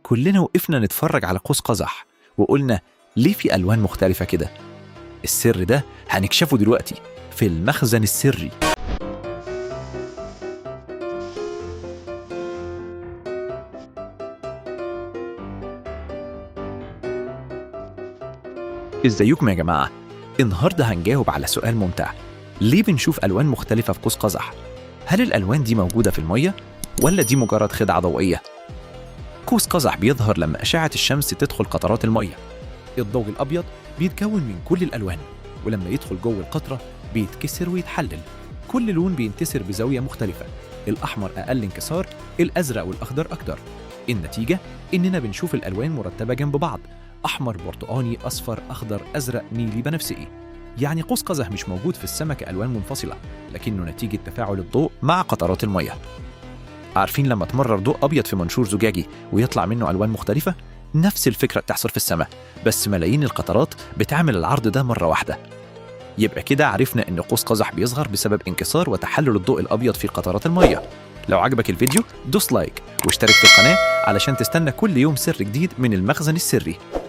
كلنا وقفنا نتفرج على قوس قزح وقلنا ليه في ألوان مختلفة كده؟ السر ده هنكشفه دلوقتي في المخزن السري. ازيكم يا جماعة؟ النهاردة هنجاوب على سؤال ممتع: ليه بنشوف ألوان مختلفة في قوس قزح؟ هل الألوان دي موجودة في المية؟ ولا دي مجرد خدعة ضوئية؟ قوس قزح بيظهر لما أشعة الشمس تدخل قطرات المية. الضوء الأبيض بيتكون من كل الألوان، ولما يدخل جوه القطرة بيتكسر ويتحلل. كل لون بينكسر بزاوية مختلفة، الأحمر أقل انكسار، الأزرق والأخضر أكتر. النتيجة إننا بنشوف الألوان مرتبة جنب بعض: أحمر، برتقاني، أصفر، أخضر، أزرق، نيلي، بنفسجي. يعني قوس قزح مش موجود في السما كألوان منفصلة، لكنه نتيجة تفاعل الضوء مع قطرات المية. عارفين لما تمرر ضوء أبيض في منشور زجاجي ويطلع منه ألوان مختلفة؟ نفس الفكرة بتحصل في السماء، بس ملايين القطرات بتعمل العرض ده مرة واحدة. يبقى كده عرفنا إن قوس قزح بيظهر بسبب انكسار وتحلل الضوء الأبيض في قطرات المية. لو عجبك الفيديو دوس like واشترك في القناة علشان تستنى كل يوم سر جديد من المخزن السري.